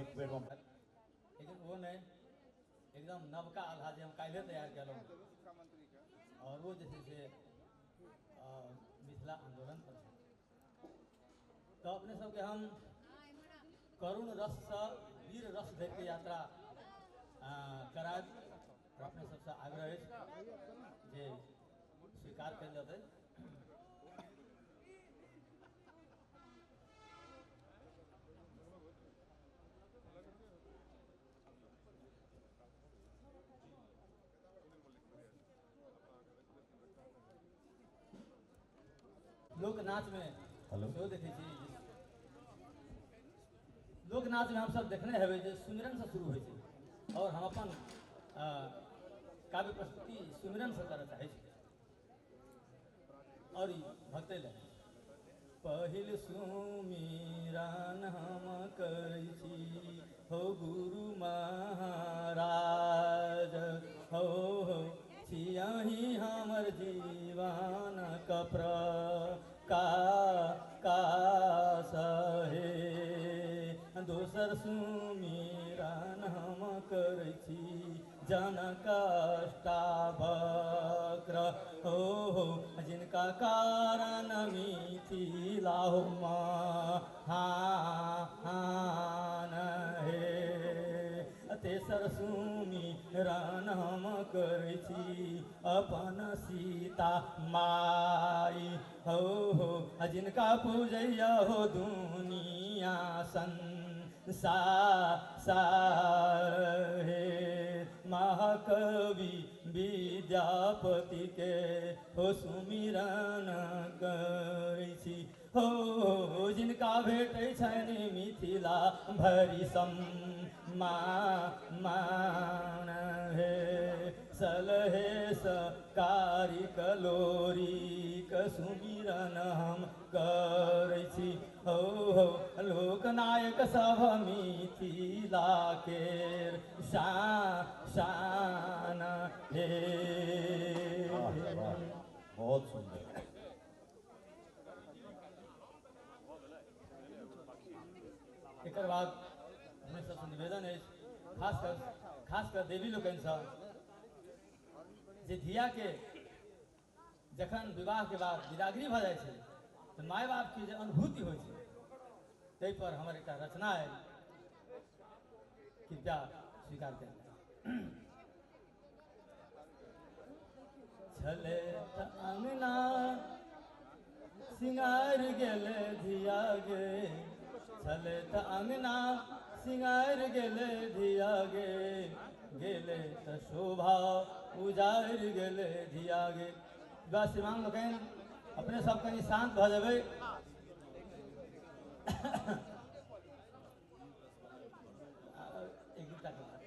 एक बेर मे। लेकिन ओ नहि, एकदम नवका आल्हा जे हम काल्हिए तैयार केलहुँ और ओ जे छै से मिथिला आन्दोलन पर छै। तऽ अपने सबके हम करुण रससँ वीर रस धरिके यात्रा करायब। अपने सबसँ आग्रह अछि जे स्वीकार कयल जेतै। लोक नाच में सेहो देखै छी, लोक नाच में हमसब देखने हेबै जे सुमिरन से शुरू होइ छै और हम अपन काव्य प्रस्तुति सुमिरन से करऽ चाहै छी और ई भक्ते लए। पहिल सुमिरन हम करै छी हो गुरु महाराज, हो हो छी अहीं हमर जीवन प्रकाश हे। दोसर सुमिरन हम करै छी जनक अष्टावक्र, हो हो जिनका कारण मिथिला हो महान हे। तेसर सुमिरन हम करै छी अपन सीता माई, हो हो जिनका पूजैया हो दुनिया संसार हे। महाकवि विद्यापति के हो सुमिरन करै छी, हो जिनका भेटै छनि मिथिला भरि सम्मान हे। सलहेस कारिक लोरीक सुमिरन हम करै छी, हो हो लोकनायक सब मिथिला केर शान हे। बहुत सुंदर। एकर बाद अपने सबसँ निवेदन अछि, खास कर देवी लोकनिसँ, जे धिया के जखन विवाह के बाद विदागरी भऽ जाइ छै तऽ माय बापके जे अनुभूति होइ छै ताहि पर हमर एकटा रचना अइ, कृपया स्वीकार कयल जाय। छलै तऽ अंगना सिंगार गेलै धिया गे, छलै तऽ अंगना सिंगार गेलै धिया गे, गेलै तऽ शोभा उजार गेलै धिया गे। बस श्रीमान लोकनि अपने सब कनि शान्त भऽ जेबै। एक दूटा के बाद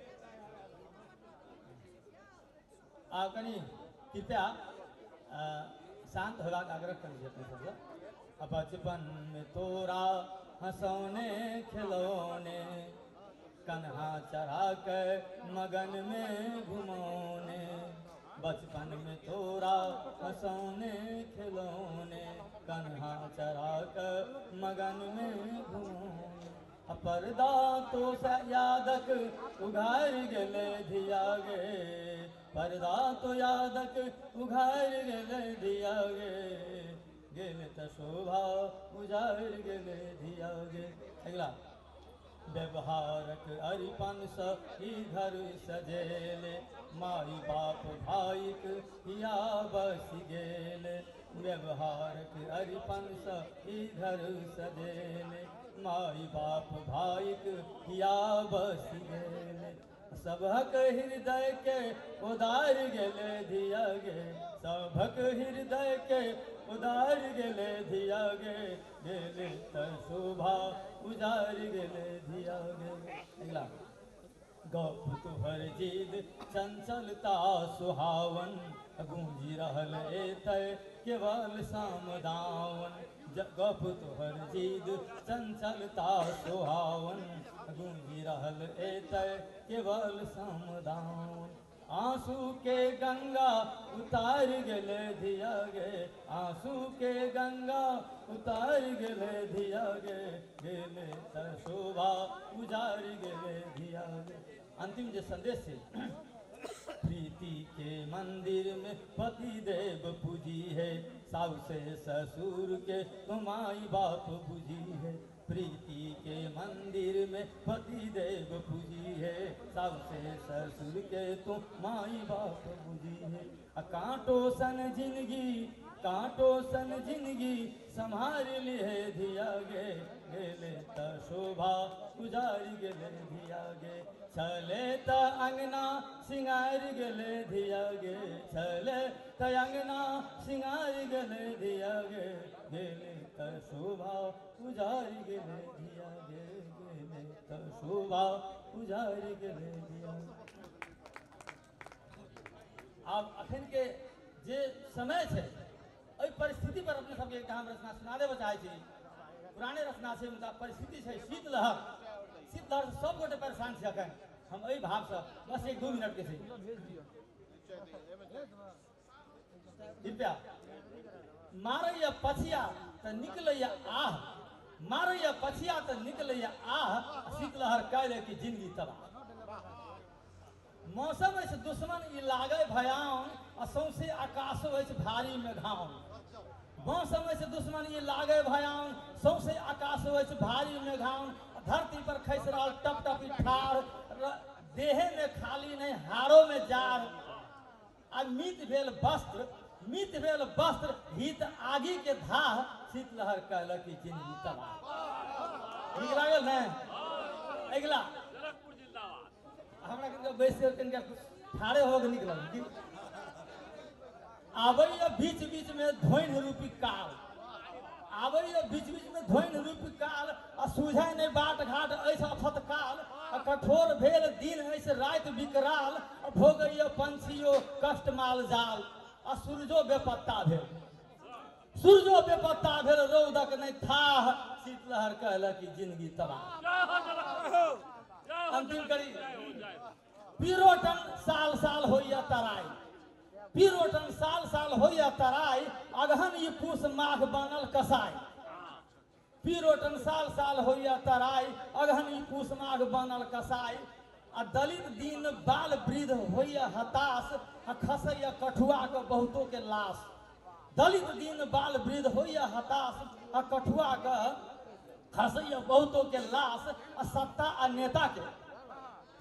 आब कनि कृपया शान्त होबाक आग्रह करै छी अपने सबसँ। बचपन में तोरा हंसौने खिलौने, कन्हा चढ़ा के मगन में घुमौने, बचपन में तोरा हंसौने खिलौने, कन्हा चढ़ा के मगन में घुमौने। पर्दा तो यादक उघार गेलै धिया गे, पर्दा तो यादक उघार गेलै धिया गे, गेल तऽ शोभा उजार गेलै धिया गे। अगिला, व्यवहारक अरिपनसँ ई घर सजेले, माय बाप भाइक हिया बसि गेल। व्यवहारक अरिपनसँ ई घर सजेले, माय बाप भाइक हिया बसि गेल। सभक हृदय के उदार गेलै धिया गे, सभक हृदय के उदार गेलै धिया गे, गेलै तऽ शोभा उजार गेलै धिया गे। अगिला, गप तुहर जिद चंचलता सुहावन, गूंजि रहल एतय केवल समदावन। गप तुहर जिद चंचलता सुहावन, गूंजि रहल एतय केवल समदावन। आंसू के गंगा उतार गेले धिया गे, आंसू के गंगा उतार गेले धिया गे, गेले त शोभा उजार गेले धिया गे। अंतिम जे संदेश है, प्रीति के मंदिर में पति देव पूजी है, साउ से ससुर के माई बाप बुझी है। प्रीति के मंदिर में पति देव पूजी है, साउ से ससुर के तो माई बाप बुझी है। कांटो सन जिंदगी, कांटो सन जिंदगी संभाल लिए धिया गे, गेले त शोभा उजार गेले धिया गे। चले त अंगना सिंगार गेले धिया गे, चले त अंगना सिंगार गेले धिया गे, गेले त शोभा उजार गेले धिया गे, गेले त शोभा उजार गेले धिया। आब अखन के जे समय छै एहि परिस्थिति पर अपने सबके एकटा हम रचना सुना देबऽ चाहै छी। पुराने रचना छै, मुदा परिस्थिति छै शीतलहर, शीतलहर से सब गोटे परेशान छै अखन। हम एहि भावसँ बस 1-2 मिनट के छै, कृपया। मारैया पछिया तऽ निकलैया आह, मारैया पछिया तऽ निकलैया आह, शीतलहर काल्हि की जिंदगी तबाह। मौसम अछि दुश्मन ई लागै भयाउन, आ सौंसे आकाशो अछि भारी मेघाउन। मौसम अछि दुश्मन ई लागै भयाउन, सौंसे आकाशो अछि भारी मेघाउन। धरती पर खसि रहल टप टप ठार, देहे में खाली नहीं हारो में जार। आ मीत भेल वस्त्र, मीत भेल वस्त्र हित आगी के धाह, शीतलहर कहलक कि जिंदगी तबाह। नीक लागल ने? अगिला हमरा कनिका बैस के कनिका ठाढ़े हो के नीक लागल। आबैया बीच बीच में ध्वनि रूपी काल, आबैया बीच बीच में ध्वनि रूपी काल, आ सुझै नहि बाट घाट अछि अफत काल। आ कठोर भेल दिन अछि राति विकराल, आ भोगैया पंछियो कष्ट माल जाल। आ सूरजो बेपत्ता भेल, सूरजो बेपत्ता भेल रौदक नहि थाह, शीतलहर कहलक कि जिंदगी तबाह। अंतिम करी, पीरोटन साल साल होइया तराई, पीरोटन साल साल होइया तराई, अगहन ई पूस माघ बनल कसाई। पीरोटन साल साल होइया तराई, अगहन ई पूस माघ बनल कसाई। आ दलित दीन बाल वृद्ध होइया हताश, आ खसैया कठुआ के बहुतो के लाश। दलित दीन बाल वृद्ध होइया हताश, आ कठुआ के खसैया बहुतो के लाश। आ सत्ता आ नेता के,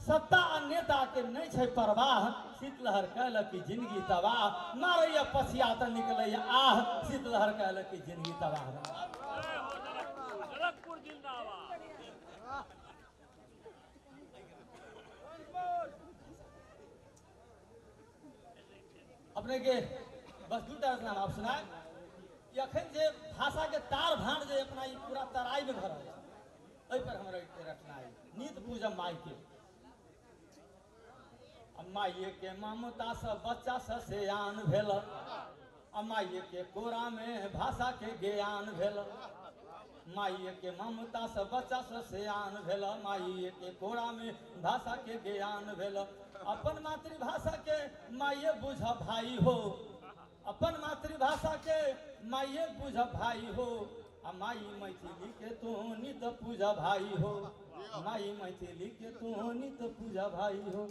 सत्ता आ नेता के नहीं छै परवाह, शीतलहर कहलक कि जिंदगी तबाह। मारैया पछिया तऽ निकलैया आह, शीतलहर कहलक कि जिंदगी तबाह। अपने के बस दूटा रचना आप सुनाए। अखन जे भाषा के तार भाँड़ जे अपना ई पूरा तराई में भरल छै, एहि पर हमरा रचना है नीत पूजा माई के। माइये के ममता से बच्चा से सयान भेल, आ माइये के कोरा में भाषा के ज्ञान भेल। माइये के ममता से बच्चा से सयान भेल, माइये के कोरा में भाषा के ज्ञान भेल। अपन मातृभाषा के माइये बुझ भाई हो, अपन मातृभाषा के माइये बुझ भाई हो, आ माई मैथिली के तू नित पूजा भाई हो, माई मैथिली के तू नित पूजा भाई हो।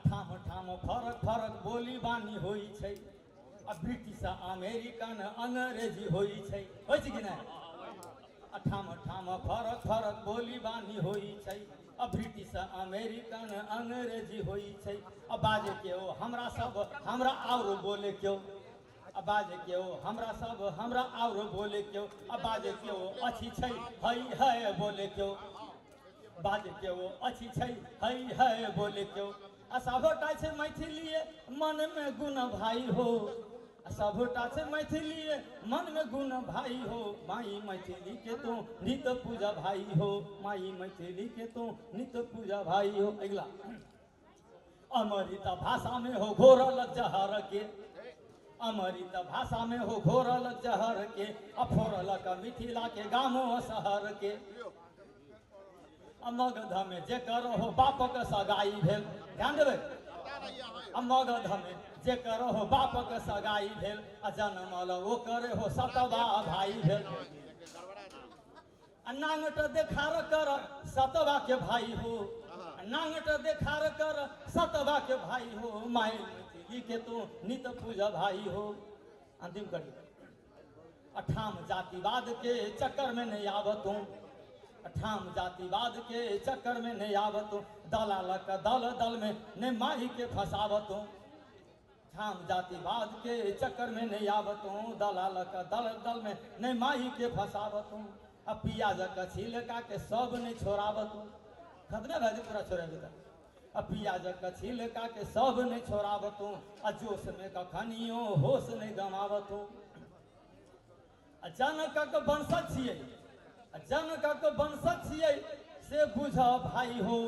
ठाम ठाम फरक फरक बोली बानी होइ छै, आ ब्रिटिश अमेरिकन अंग्रेजी होइ छै, होइ छै कि नहि? ठाम ठाम फरक फरक बोली बानी होइ छै, आ ब्रिटिश अमेरिकन अंग्रेजी होइ छै। आ बाजे केओ हमरा सब हमरा आओर बोले केओ, आ बाजे केओ हमरा सब हमरा आओर बोले केओ, आ बाजे केओ अछि छै है है बोले केओ, बाजे केओ अछि छै है है बोले केओ। आ सबटा छै मैथिलीए मन में गुण भाई हो, आ सबटा छै मैथिलीए मन में गुण भाई हो, माई मैथिली के तू नित पूजा भाई हो, माई मैथिली के तू नित पूजा भाई हो। अगला, अमृत भाषा में हो घोरल जहर के, अमृत भाषा में हो घोरल जहर के, अफोरल का मिथिला के गामो शहर के। मगध में जेकर हो बापक सगाई भेल, ध्यान देबै, आ मगध में जे करो हो बापक सगाई भेल आ जनमल ओ करे हो सतवा भाई भेल। आ नांगट देखार कर सतवा के भाई हो, नांगट देखार कर सतवा के भाई हो, माई मैथिली के तू नित पूजा भाई हो। अंतिम कड़ी, अठाम जातिवाद के चक्कर में नहीं आवतूं, अठाम जातिवाद के चक्कर में नहीं आवतूं, दलालक दल दल में नहीं माही के फंसावतूं। ठाम जातिवाद के चक्कर में नहीं आवतूं, दलालक दल दल में नहीं माही के फंसावतूं, आ पियाजक छिलका के सब नहीं छोड़ावतूं। खतरे भए जेतै पूरा छोड़ेबै तऽ। आ पियाजक छिलका के सब नहीं छोड़ावतूं, आ जोश में कखनियो होश नहीं गमावतूं। आ जनकक वंशज छियै, आ जनकक वंशज छियै से बुझ भाई हो,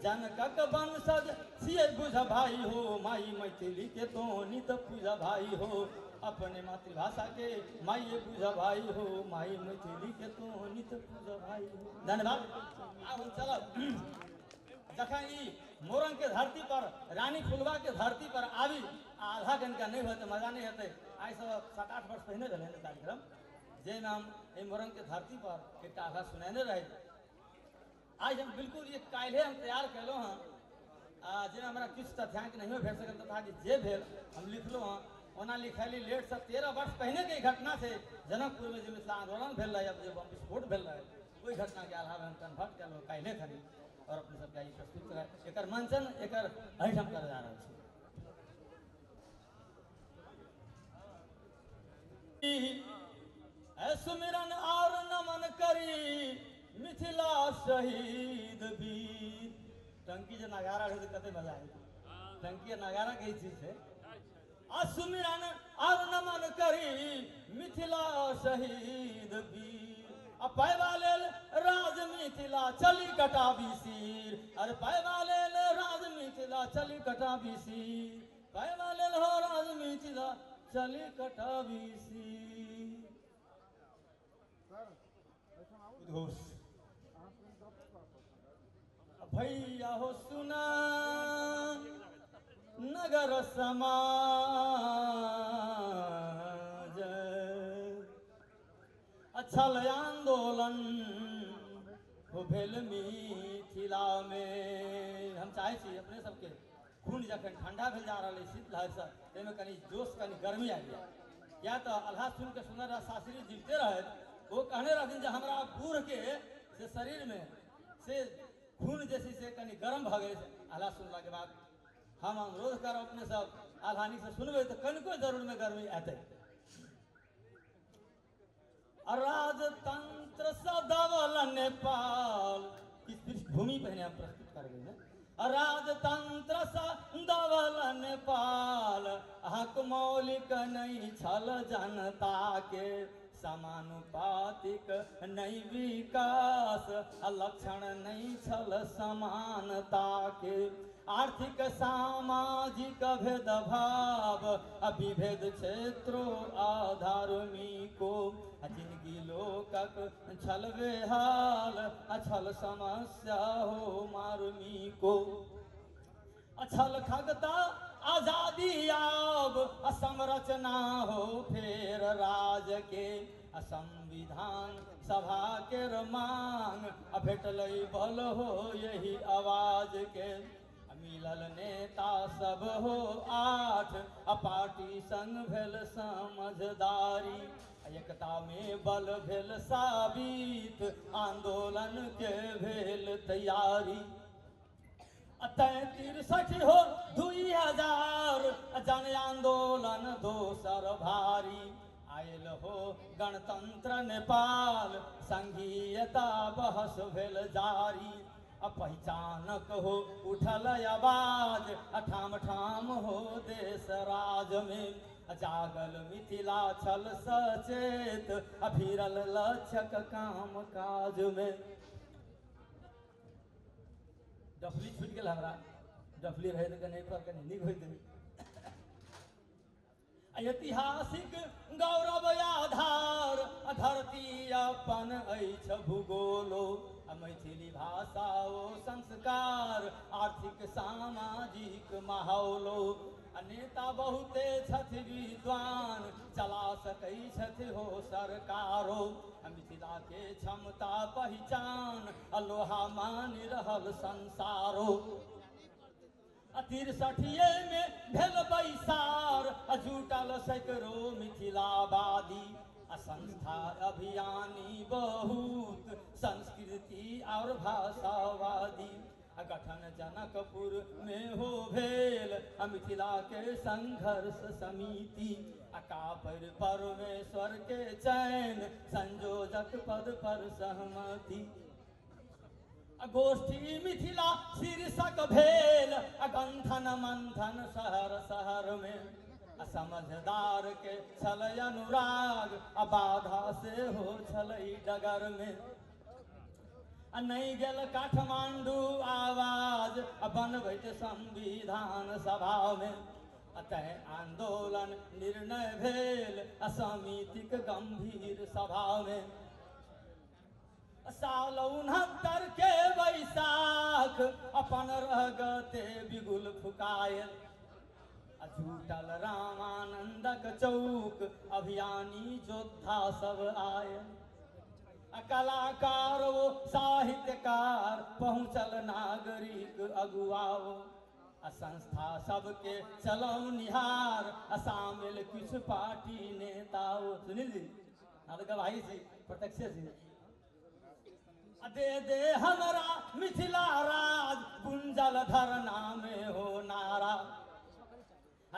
जनकक वंशज छियै बुझ भाई हो, माई मैथिली के तो नित पूजा भाई हो, अपने मातृभाषा के माई बुझ भाई हो, माई मैथिली के तो नित पूजा भाई हो। धन्यवाद। आब हम चलब। जखन ई मोरंग के धरती पर, रानी फुलवा के धरती पर आबी आ आधा घंटा नहीं होय तऽ मजा नहीं हेतै। आइ सँ 7-8 वर्ष पहिने भेलै हन कार्यक्रम, जाहिमे हम एहि मोरंग के धरती पर एकटा आधा सुनेने रही। आज हम बिल्कुल ये काल्हे हम तैयार केलहुँ हँ, आ जाहिमे हमरा किछु तथ्यांक नहियो भेट सकल, तथापि जे भेल हम लिखलहुँ हँ। ओना लिखैली लेटसँ 13 वर्ष पहिने के घटना छै, जनकपुरमे जे मिथिला आंदोलन भेल रहै, जे बम विस्फोट भेल रहै, ओहि घटनाके आधार हम कन्वर्ट केलहुँ काल्हे खनी और अपने सबके ई प्रस्तुत कर एकर मंचन एकर एहिठाम करऽ जा रहल छी। सुमिरन और नमन करी मिथिला शहीद वीर। टंकी जे नगारा रहै तऽ कते मजा आबै, टंकी नगारा के चीज छै। आ सुमिरन और नमन करी मिथिला शहीद वीर, आ पायबा लेल राज मिथिला चली कटाबी सिर, अरे पायबा लेल राज मिथिला चली कटाबी सिर, पायबा लेल हो राज मिथिला चली कटाबी सिर। उद्घोष भैया हो सुना नगर समाज, अछल आंदोलन हो भेल मिथिला में। हम चाहे छी अपने सबके खून जखन ठंडा भेल जा रहल है शीतलहरसँ, ताहिमे कनि जोश कनि गर्मी आबि जाय। किया तऽ आल्हा सुनि कऽ सुन्दर शास्त्री जीविते रहथि, ओ कहने रहथिन जे हमरा बूढ़के से शरीरमे से खून जे छै से कनि गर्म भऽ गेल छै। आल्हा सुनलाके बाद हम अनुरोध करब अपने सब आल्हा नीकसँ सुनबै तऽ कनिको जरूरमे गर्मी एतै। राजतंत्र सदबल नेपाल, किछु पृष्ठभूमि पहिने हम प्रस्तुत करबै ने। राजतंत्र सदबल नेपाल, हक मौलिक नहीं छल जनता के, समानुपातिक नहीं विकास, लक्षण नहीं छल समानता के, आर्थिक सामाजिक भेदभाव, विभेद क्षेत्रो आधार्मिको, जिंदगी लोकक छल बेहाल, अछल समस्या हो मार्मिको, अछल खगता आजादी आब, असंरचना हो फेर राज के, संविधान सभा के मांग, भेटलै बल हो यही आवाज के, मिलल नेता सब हो 8, आ पार्टी संग भेल समझदारी, एकता में बल भेल साबित, आंदोलन के भेल तैयारी। 63 हो 2000, जन आंदोलन दोसर भारी, आयल हो गणतंत्र नेपाल, संघीयता बहस भेल जारी, पहिचानक हो उठल आवाज, ठाम ठाम हो देश राज में, जागल मिथिला छल सचेत, फिरल लक्षक काम काज में। डफली छूटि गेल हमरा, डफली रहै तऽ कनि पर कनि नीक होइत। ऐतिहासिक गौरव आधार, धरती अपन अछि भूगोलो, मैथिली भाषा ओ संस्कार आर्थिक सामाजिक माहौलो। नेता बहुते छथि विद्वान चला सकै छथि हो सरकारो। मिथिला के क्षमता पहिचान लोहा मानि रहल संसारो। 63 में भेल बैसार जुटल सैकड़ो मिथिलावादी। संस्था अभियानी बहुत संस्कृति और भाषावादी। गठन जनकपुर में हो भेल मिथिला के संघर्ष समिति। कापर परमेश्वर के चयन संयोजक पद पर सहमति। गोष्ठी मिथिला शीर्षक भेल गंथन मंथन शहर शहर में। समझदार के छल अनुराग बाधा से हो छल डगर में। नहीं गेल काठमांडू आवाज बनबैत संविधान सभा में। तैं आंदोलन निर्णय भेल समितिक गंभीर सभा में। साल 69 के बैसाख अपन रहगते बिगुल फुकायल। झूठल रामानंदक चौक अभियानी योद्धा सब आयल। कलाकार वो साहित्यकार पहुँचल नागरिक अगुआओ। संस्था सबके चलौनिहार शामिल किछु पार्टी नेताओ। सुनील जी हाँ गवाही छी प्रत्यक्ष छी। दे दे हमरा मिथिला राज गुंजल धरना में हो नारा।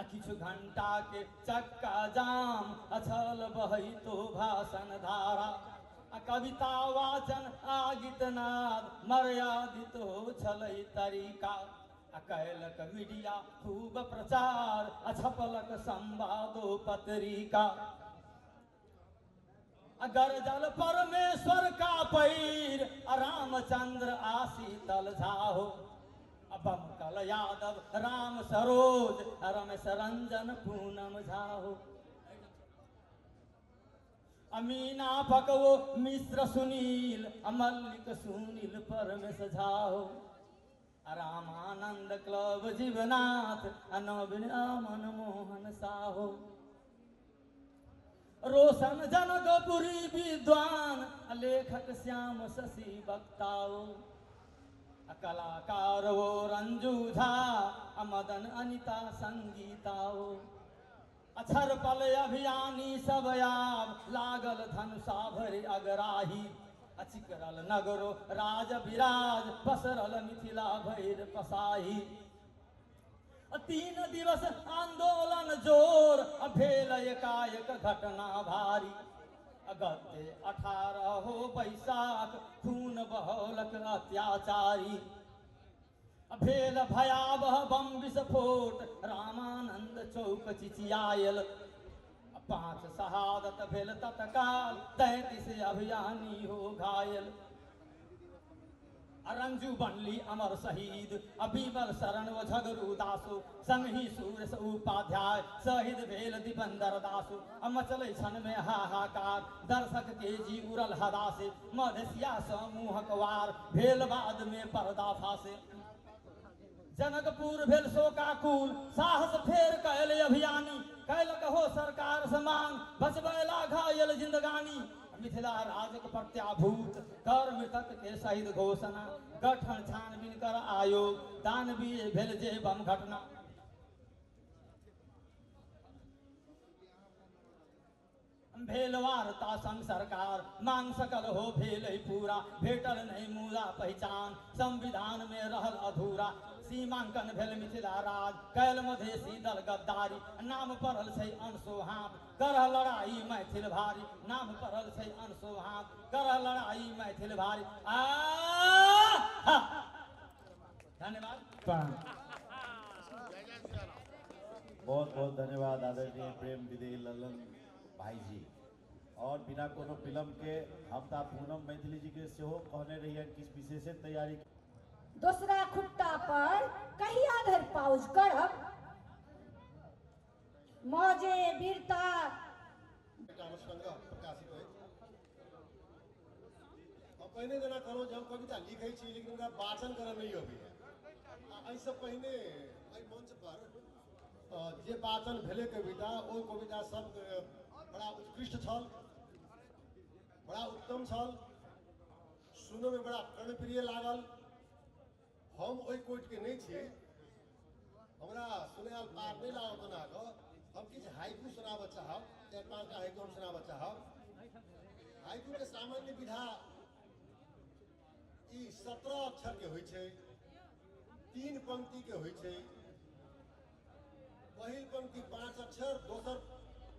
किछु घंटा के चक्का जाम अछल बहितो भाषण धारा। कविता वाचन आ गीतनाद मर्यादित हो छलै तरीका। कैलक मीडिया खूब प्रचार छपलक संवादो पत्रिका। गरजल परमेश्वर का पैर रामचंद्र आ शीतल झा हो। बमकल यादव राम सरोज रमेश रंजन पूनम झा हो। अमीना पकवो मिश्र सुनील मल्लिक सुनील परमेश झा हो। रामानंद क्लब जीवनाथ नवीन मनमोहन साहो। रोशन जनकपुरी विद्वान लेखक श्याम शशि वक्ताओ। कलाकार वो रंजू झा मदन अनिता संगीताओ। अक्षर पल अभियानी सब आब लागल धनुषा भरि अगराही। अचिकरल नगरो राज विराज पसरल मिथिला भैर पसाही। 3 दिवस आंदोलन जोर भेल एकाएक घटना भारी। अगत्य 18 हो बैसाख खून बहौलक अत्याचारी। भेल भयावह बम विस्फोट रामानंद चौक चिचियायल। 5 शहादत भेल तत्काल 33 अभियानी हो घायल। रंजू बनली अमर शहीद अबीबल शरण व झगरू दासो। संगही सूर्य उपाध्याय शहीद भेल दीपंदर दासो। मचल क्षण में हाहाकार दर्शक के जी उड़ल हदासे। मधेसिया समूहक वार भेल बाद में पर्दा फासे। जनकपुर भेल शोकाकुल साहस फेर कैल अभियानी। कैलक हो सरकार समान बचबैला घायल जिंदगानी। मिथिला राजक प्रत्याभूत कर मृतक के शहीद घोषणा। गठन छानबीन कर आयोग दानवीर भेल जे बम घटना। भेल वार्ता संग सरकार मांग सकल हो भेल पूरा। भेटल नहीं मुदा पहचान संविधान में रहल अधूरा। सीमांकन भेल मिथिला राज कैल मधेसी दल गद्दारी। नाम पड़ल छै अनसोहात करह लड़ाई मैथिल भारी। नाम पड़ल छै अनसोहात करह लड़ाई मैथिल भारी। आ धन्यवाद। बहुत बहुत धन्यवाद आदरणीय प्रेम विदेही ललन भाई जी। और बिना कोनो फिल्म के हम तो पूनम मैथिली जी के सेहो कहने रहिए किछु विशेष तैयारी। दोसरा खुट्टा पर कहिया धरि पाउज करब। मौजे वीरता संग्रह प्रकाशित अछि। हम पहिने जेना कहलहुँ जे हम कविता लिखै छी लेकिन हमरा वाचन करऽ नहि अबैए। आ एहिसँ पहिने एहि मंच पर जे वाचन भेलै कविता, ओ कविता सब बड़ा उत्कृष्ट छल, बड़ा उत्तम छल, सुनऽमे बड़ा कर्णप्रिय लागल। हम ओहि कोटिके नहि छी, हमरा सुनायल पार नहि लागल बना कऽ। हम किछु हाइकू सुनाबऽ चाहब, 4-5 टा हाइकू हम सुनाबऽ चाहब। हाइकूके सामान्य विधा ई 17 अक्षर के होइ छै, 3 पंक्ति के होइ छै। पहिल पंक्ति 5 अक्षर, दोसर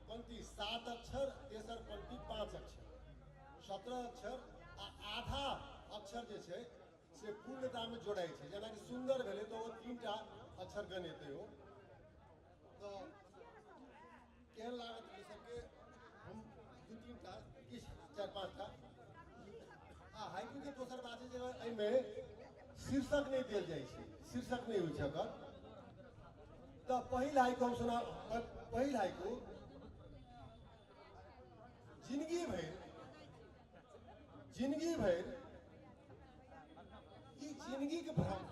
पंक्ति 7 अक्षर, तेसर पंक्ति 5 अक्षर, 17 अक्षर आ आधा अक्षर जे छै से पूर्णतामे जोड़ाइ छै। जेनाकि सुन्दर भेलै तऽ ओ 3 टा अक्षर गनेतै ओ। तऽ केहन लागत ई सबके? हम 2-3 टा किछु 4-5 टा। आ हाइकूके दोसर बात छै जे एहिमे शीर्षक नहि देल जाइ छै, शीर्षक नहि होइ छै ओकर। तऽ पहिल हाइकू हम सुना, पहिल हाइकू, जिनगी भरि, जिनगी भरि ई जिनगीके भ्रम,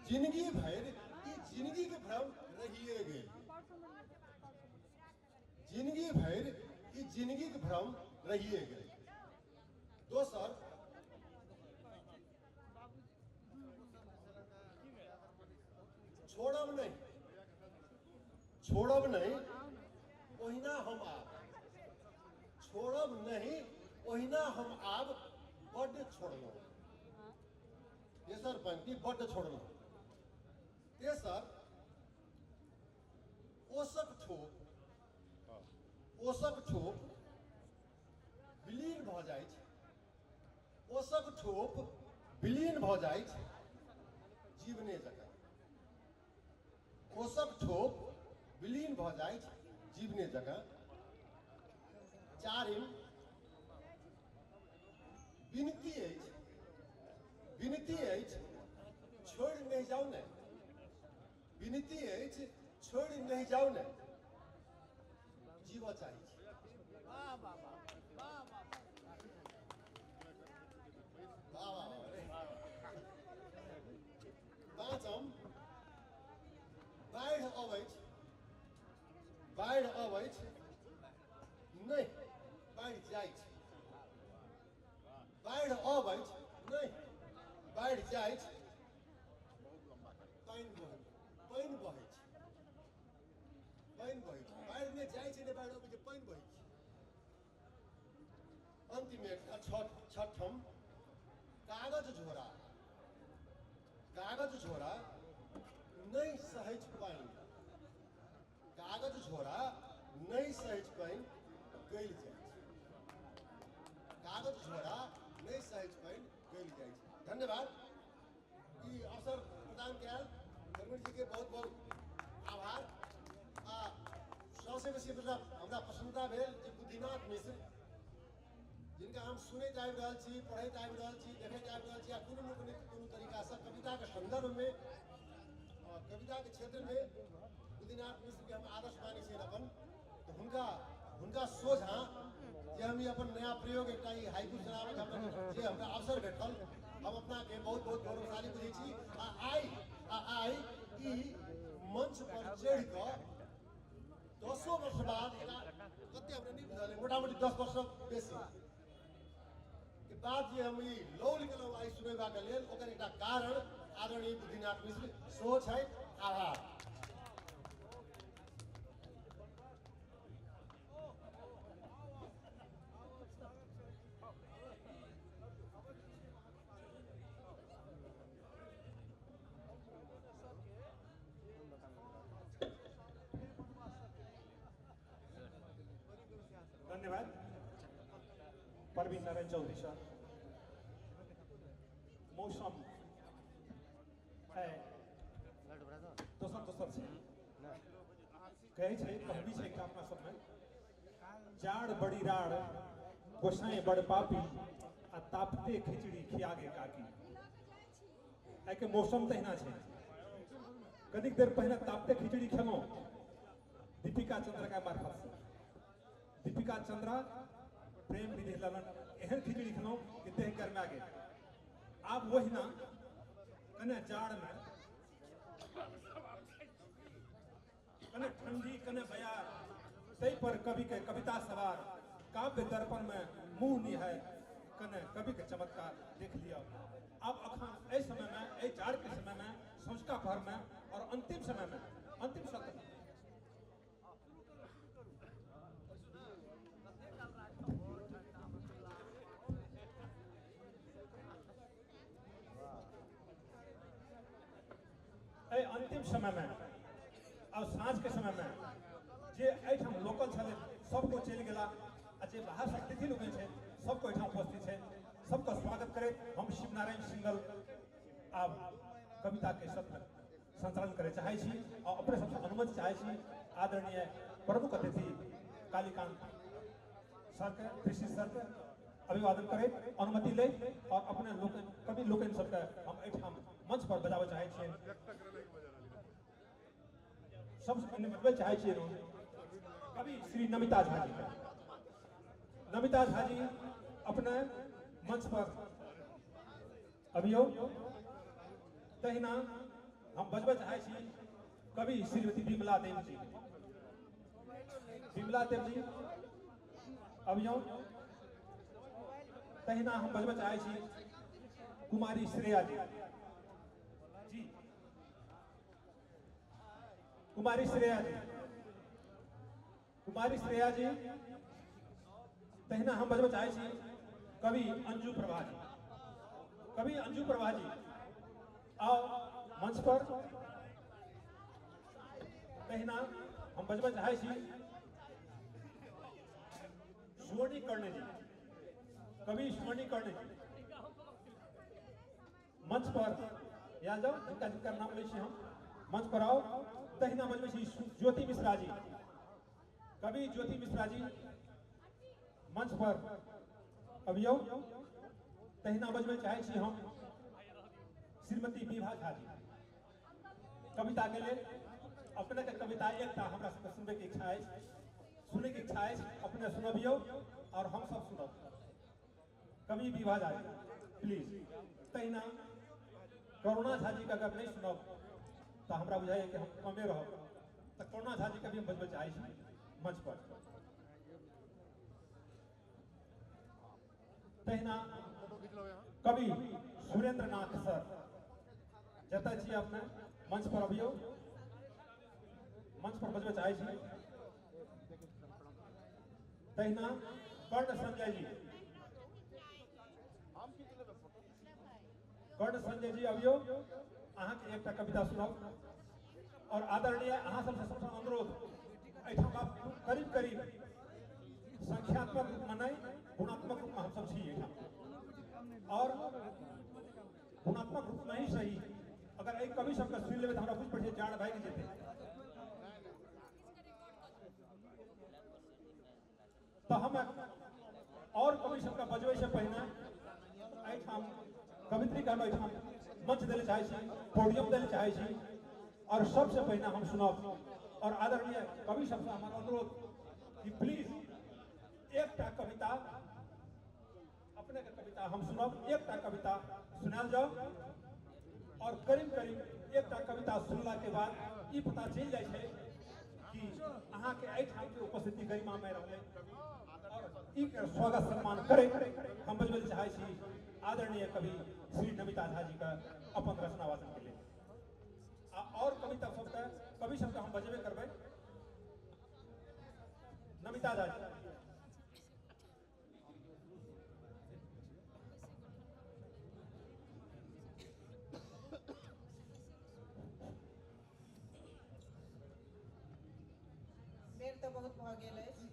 जिनगी भरि ई जिनगीके भ्रम रहिए गेल, जिनगी भरि ई जिनगीके भ्रम रहिए गेल। दोसर, छोड़ब नहीं, छोड़ब नहीं ओहिना हम आब, छोड़ब नहीं ओहिना हम आब बड्ड छोड़लहुँ। तेसर पंक्ति बड्ड छोड़लहुँ। तेसर, ओसक ठोप, ओसक ठोप विलीन भऽ जाइ छै, ओसक ठोप विलीन भऽ जाइ छै जीवने जकाँ, ओसक ठोप विलीन भऽ जाइ छै जीवने जकाँ। चारिम, विनती अछि, विनती अछि छोड़ि नहि जाउ ने, विनती अछि छोड़ि नहि जाउ ने, जीवऽ चाहै छी। पाँचम, बाढ़ि अबै छै, बाढ़ि अबै छै नहि, बाढ़ि जाइ छै, बाढ़ि अबै छै नहि, बाढ़ि जाइ छै, पानि बहै, पानि बहै छै, पानि बहै छै, बाढ़ि नहि जाइ छै, नहि बाढ़ि अबै छै, पानि बहै छै। अंतिम एकटा छठम, कागज झोरा, कागज झोरा नहि सहज पानि, कागज झोरा नहि सहज पानि गलि जाइ छै, कागज झोरा नहि सहज पानि गलि जाइ छै। धन्यवाद, ई अवसर प्रदान कयल धर्मेंद्र जी के बहुत बहुत आभार। आ सबसे बेसी हमरा प्रसन्नता भेल जे बुद्धिनाथ मिश्र, जिनका हम सुनैत आबि रहल छी, पढ़ैत आबि रहल छी, देखैत आबि रहल छी, आ कोनो ने कोनो तरीकासँ कविताके सन्दर्भमे, कविताके क्षेत्रमे बुद्धिनाथ मिश्रके हम आदर्श मानै छियनि अपन, तऽ हुनका सोझाँ जे हम ई अपन नया प्रयोग एकटा ई हाइकू सुनाबैके हमरा जे हमरा अवसर भेटल, हम अपनाके बहुत बहुत गौरवशाली बुझै छी। आ आइ ई मंच पर चढ़ि कऽ 10 वर्ष बाद, कते हमरा नहि बुझल, मोटामोटी 10 वर्ष बेसी के बाद जे हम ई लौल गेलहुँ आइ सुनेबाक लेल, ओकर एकटा कारण आदरणीय बुद्धिनाथ मिश्र सेहो छथि। आभार। धन्यवाद प्रवीण नारायण चौधरी सर। मौसम है दोसर दोसर छै, कहै छै कहबी छै एकटा अपना सबमे, जाड़ बड़ी राड़ गोसाई बड़ पापी आ तापते खिचड़ी खियागे काकी। आइके मौसम तहिना छै, कनिक देर पहिने तापते खिचड़ी खेलहुँ दीपिका चंद्र के मार्फत से, दीपिका चंद्रा प्रेम विधि ललन एहन खिचड़ी खेलहुँ कि देह गरमा गेल। आब ओहिना कने जाड़मे कने ठंडी कने बयार, तै पर कवि के कविता सवार, काव्य दर्पण में मुंह निहाय कने कवि के चमत्कार देख लिया। अब अखन एहि समय में, एहि जाड़ के समय में, सँझुका पहर में और अंतिम समय में, अंतिम सत्र में अंतिम समय में और साँझ के समय में जे एहिठाम लोकल छलै सबको चलि गेला आ जे बाहर से अतिथि लोकनि छै सबको एहिठाम उपस्थित छै, सबका स्वागत करैत हम शिवनारायण सिंगल आब कविता के सत्र संचालन करे चाहै छी और अपने सबसे अनुमति चाहै छी आदरणीय प्रमुख अतिथि कालीकांत सर के, ऋषि सर के अभिवादन करैत अनुमति लैत और अपने लोकनि कवि लोकनि सबके हम एहिठाम मंच पर बजाबऽ चाहै छियनि। सबसे पहिने बजबै चाहै छियै कवि श्री नमिता झा जी। नमिता झा जी अपने मंच पर अबियौ। तहिना हम बजबै चाहै छी कवि श्रीमती विमला देव जी। विमला देव जी अबियौ। तहिना हम बजबै चाहै छी कुमारी श्रेया जी। जी कुमारी श्रेया जी, कुमारी श्रेया जी। तहिना हम बजबै चाहै छी कवि अंजू प्रभा जी। कवि अंजू प्रभा जी आओ मंच पर। तहिना हम बजबै चाहै छी सुवर्णी कर्ण जी। कवि सुवर्णी कर्ण जी मंच पर आयल जाउ, जिनका जिनका नाम लै छी हम मंच पर आओ। तहिना बजबै छी ज्योति मिश्रा जी। कवि ज्योति मिश्रा जी मंच पर अबियौ। तहिना बजबै चाहै छी हम श्रीमती विभा झा जी कविता के लेल। अपने के कविता एकटा हमरा सबके सुनबे के इच्छा अछि, सुनने के इच्छा अछि, अपने सुनबियौ और हम सब सुनब। कवि विभा झा जी प्लीज। तहिना करुणा झा जी के अगर नहीं सुनब तो हमरा बुझाइए कि हम कमे रहब, तो करुणा झा जी के भी हम बजबै चाहै छी मंच पर। तहिना कवि सुरेंद्र नाथ सर जतऽ छी अपने मंच पर अबियौ, मंच पर बजबै चाहै छी। तहिना कर्ण संजय जी, कर्ण संजय जी अबियौ, अहाँके एकटा कविता सुनब। और आदरणीय अहाँ सबसे सबसे अनुरोध, एहिठाम आप करीब करीब संख्यात्मक रूपमे नहि गुणात्मक रूपमे हमसब छी एहिठाम, और गुणात्मक रूपमे ही सही अगर एहि कवि सबके सुनि लेबै तऽ हमरा बुझि पड़ै छै जाड़ भागि जेतै। तऽ हम और कवि सबके बजबै से पहिने एहिठाम कवित्री के हम एहिठाम मंच दै लए चाहै छी, पोडियम दै लए चाहै छी और सबसे पहिने हम सुनब। और आदरणीय कवि सबसे हमर अनुरोध कि प्लीज एकटा कविता अपने के कविता हम सुनब, एकटा कविता सुनायल जाओ। और करीब करीब एकटा कविता सुनला के बाद ई पता चलि जाइ छै कि अहाँके एहिठाम के उपस्थिति गरिमामय रहलै और ई के स्वागत सम्मान करे हम बजबै लए चाहै छी आदरणीय कवि श्री नमिता झा जी का अपन रचना वाचन के लेल। आ और कविता सबके कवि सबके हम बजेबे करबै। नमिता झा जी। बेर तऽ बहुत भऽ गेल अछि।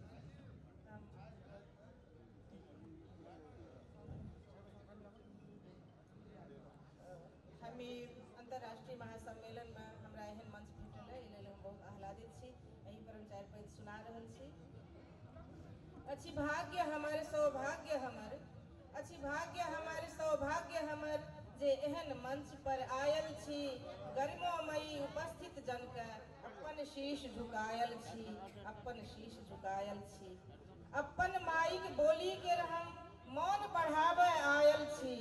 हम ई अंतर्राष्ट्रीय महासम्मेलनमे हमरा एहन मंच भेटल है, एहि लेल हम बहुत आह्लादित छी। एहि पर हम चारि पैत सुना रहल छी। अछि भाग्य हमर सौभाग्य हमर, अछि भाग्य हमर सौभाग्य हमर जे एहन मंच पर आयल छी। गरिमोमयी उपस्थित जनके अपन शीश झुकायल छी, अपन शीश झुकायल छी। अपन माइक बोली के हम मान बढ़ाबै आयल छी।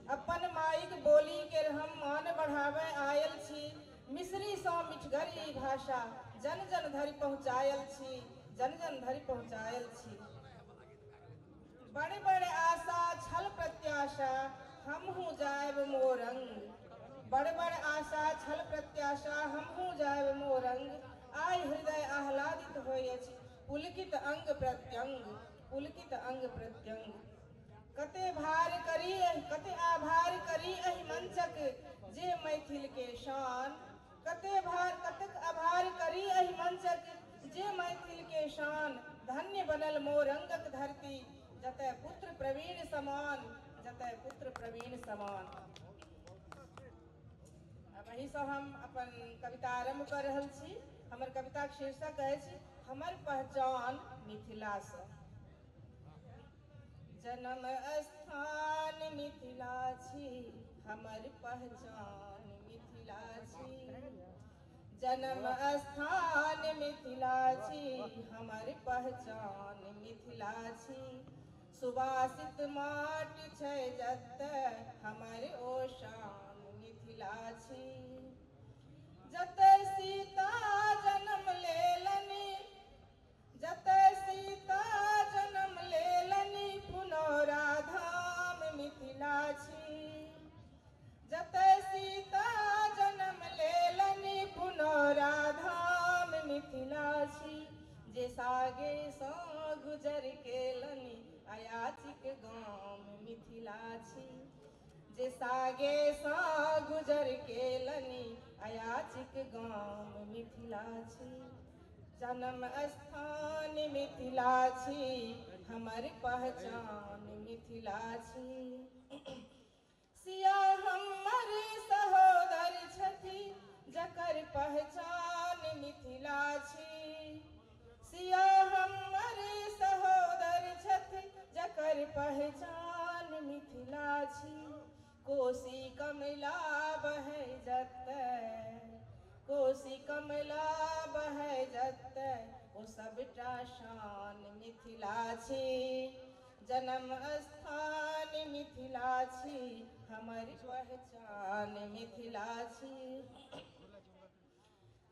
अपन माइक बोली के हम मान बढ़ाबै आयल छी। मिश्री सँ मिठगर ई भाषा जन जन धरि पहुँचायल छी, जन जन धरि पहुँचायल छी। बड़े बड़े आशा छल प्रत्याशा, हमहूँ जायब मोरंग। बड़ बड़ आशा छल प्रत्याशा, हमहूँ जायब मोरंग। आइ हृदय आह्लादित होइ अछि, पुलकित अंग प्रत्यंग, पुलकित अंग प्रत्यंग। कते भार करी, कते आभार करी एहि मंचक जे मैथिल के शान। कते भार, कतेक आभार करी एहि मंचक जे मैथिल के शान। धन्य बनल मोरंगक धरती, जतय पुत्र प्रवीण समान, जतय पुत्र प्रवीण समान। आब एहिसँ हम अपन कविता आरम्भ कऽ रहल छी। हमर कविताक शीर्षक अछि हमर पहचान मिथिलासँ। जन्म स्थान मिथिला छी, हमर पहचान मिथिला छी। जन्म स्थान मिथिला छी, हमर पहचान मिथिला छी। सुवासित माटि छै जतय, हमर ओ शान मिथिला छी। जतय सीता जन्म लेलनि, जतय सीता जन्म लेलनि, पुनौरा धाम मिथिला छी। जतय सीता जन्म लेलनि, पुनौरा धाम मिथिला छी। जे सागे सँ गुजर केलनि, अयाचिक गाम मिथिला छी। जे सागे सँ गुजर केलनि, अयाचिक गाम मिथिला छी। जन्म स्थान मिथिला छी, हमर पहचान मिथिला छी। सिया हमर सहोदर छथि, जकर पहचान मिथिला छी। सिया हमर सहोदर छथि, जकर पहचान मिथिला छी। कोसी कमला बहै जतय, कोसी कमला बहै जतय, ओ सबटा शान मिथिला छी। जन्म स्थान मिथिला छी, हमर पहचान मिथिला छी।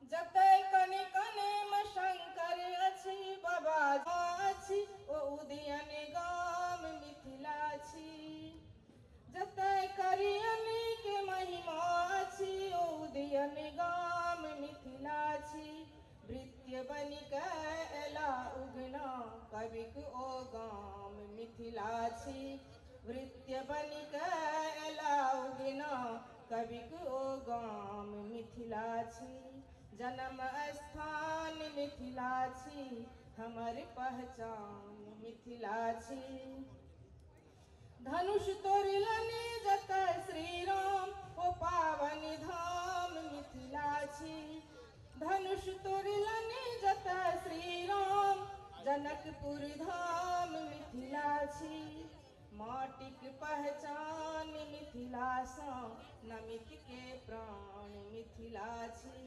जतय कनि कने शंकर अछि, बाबा अछि, ओ उदयन गाम मिथिला छी। जतय करियनी के महिमा अछि, ओ उदयन गाम मिथिला छी। भृत्य बनि के एला उगना कविक, ओ गाम मिथिला छी। भृत्य बनि के एला उगना कविक, ओ गाम मिथिला छी। जन्म स्थान मिथिला छी, हमर पहचान मिथिला छी। धनुष तोड़लनि जतय श्री राम, ओ पावन धाम मिथिला छी। धनुष तोड़लनि जतय श्री राम, जनकपुर धाम मिथिला छी। माटिक पहचान मिथिलासँ नमित के प्राण मिथिला छी।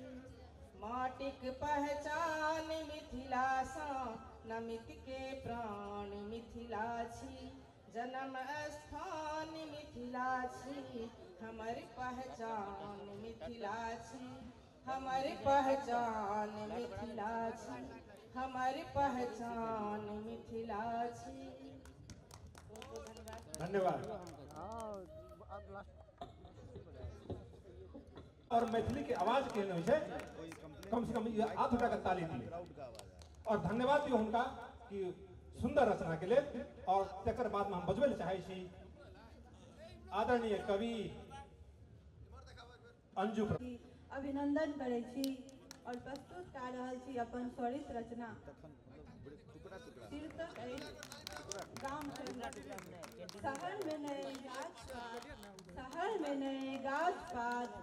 माटिक पहचान मिथिलासँ नमित के प्राण मिथिला छी। जन्म स्थान मिथिला छी, हमर पहचान मिथिला छी। हमर पहचान मिथिला छी, हमर पहचान मिथिला छी। धन्यवाद। और मैथिली के आवाज केहन होइ छै, कम से कम ई हाथ उठा के ताली दिए और धन्यवाद दियौ हुनका कि सुंदर रचना के लेल। और तकर बाद में हम बजबै लए चाहै छी आदरणीय कवि अंजू। अभिनंदन करै छी और प्रस्तुत कऽ रहल छी अपन स्वरित रचना। शीर्षक अछि गाम। शहर में नहि गाछ पात, शहर में नहि गाछ पात,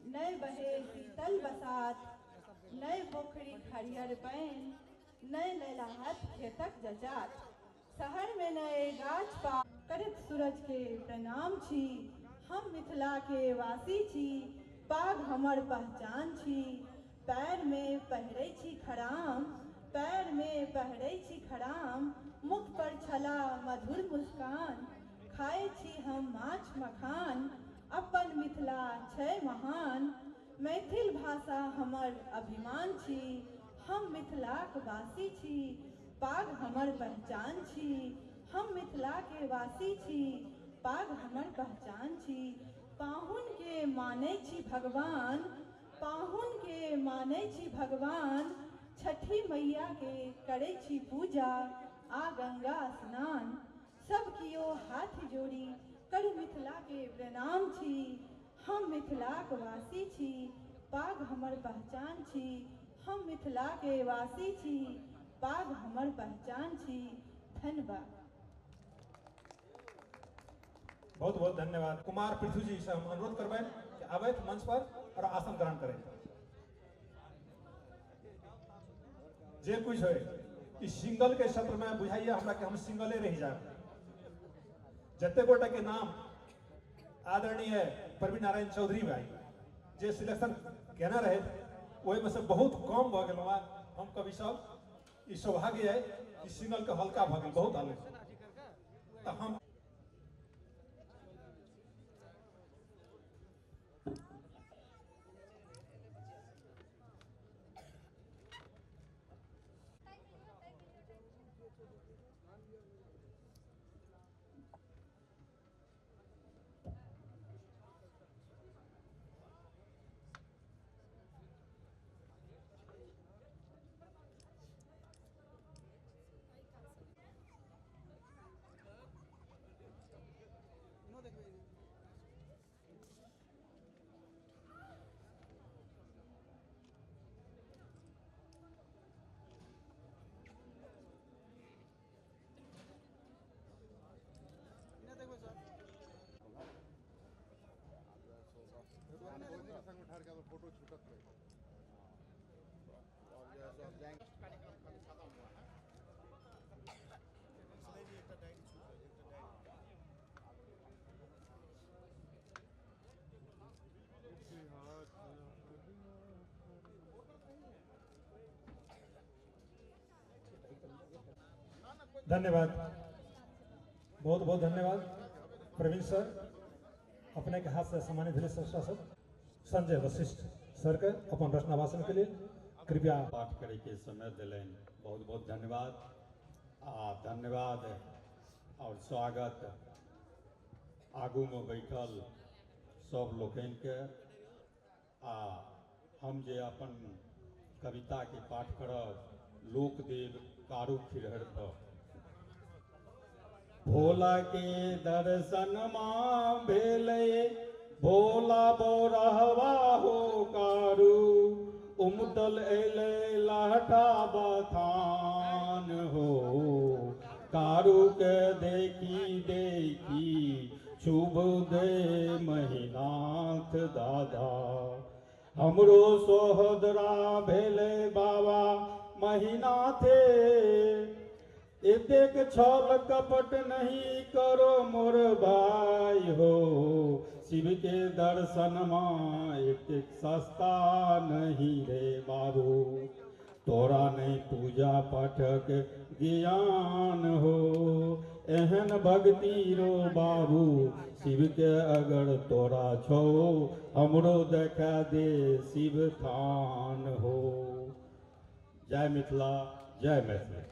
नहि बहे शीतल बसात, नहि पोखरिक हरियर पानि, नहि लहलहात खेतक जजात। शहर में नहि गाछ पात। करैत सूरज के प्रणाम छी, हम मिथिला के वासी छी, पाग हमर पहचान छी। पैर में पहिरै छी खराम, पैर में पहिरै छी खराम, मुख पर छला मधुर मुस्कान, खाए छी हम माछ मखान, अपन मिथिला छै महान, मैथिल भाषा हमर अभिमान छी, हम मिथिलाक वासी छी, पाग हमर पहचान छी, हम मिथिला के वासी छी, पाग हमर पहचान छी, पाहुन के मानै छी भगवान, पाहुन के मानै छी भगवान, छठी मैया के करै छी पूजा आ गंगा स्नान, सब कियो हाथ जोड़ी करू मिथिला के प्रणाम छी, हम मिथिलाक वासी छी, पाग हमर पहचान छी, हम मिथिला के वासी छी, पाग हमर पहचान छी। धन्यवाद। बहुत बहुत धन्यवाद। कुमार पृथ्वी जी से हम अनुरोध करबनि कि आबथि मंच पर और आसन ग्रहण करें। जे कुछ हो इस सिंगल के सत्र में बुझाइए हमरा कि हम सिंगले रह जाए। जते गोटा के नाम आदरणीय प्रवीण नारायण चौधरी भाई जे सिलेक्शन केने रहे ओहिमे से बहुत कम भऽ गेलहुँ। हम कवि सब ई सौभाग्य है कि सिंगल के हल्का भऽ गेल, बहुत हल्का। तो हम धन्यवाद, बहुत बहुत धन्यवाद प्रवीण सर। अपने के हाथ से सम्मानित भेल सब संजय वशिष्ठ सर के अपन रचना भाषण के लिए कृपया पाठ करे के समय दिलनि, बहुत बहुत धन्यवाद आ धन्यवाद और स्वागत आगू में बैठल सब लोकनि के। आ हम जे अपन कविता के पाठ करब लोकदेव कारू खिरहर पर। भोला के दर्शन माँ भेले भोला बोरहवा हो कारू, उमटल एले लाटा बथान हो, कारू के देखी देखी शुभ दे महिनाथ दादा, हमरो सोहदरा भेले बाबा महिनाथे, एतेक छल कपट नहीं करो मोर भाई हो, शिव के दर्शन माँ एतेक सस्ता नहीं रे बाबू, तोरा नहीं पूजा पाठक ज्ञान हो, एहन भक्ति रो बाबू शिव के अगर तोरा छो, हमरो देखा दे शिव थान हो। जय मिथिला, जय मैथिली।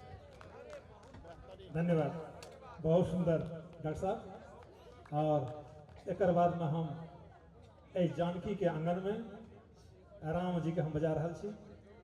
धन्यवाद, बहुत सुंदर डॉक्टर साहब। और एक बाद में हम एहि जानकी के आंगन में राम जी के हम बजा रहा छी।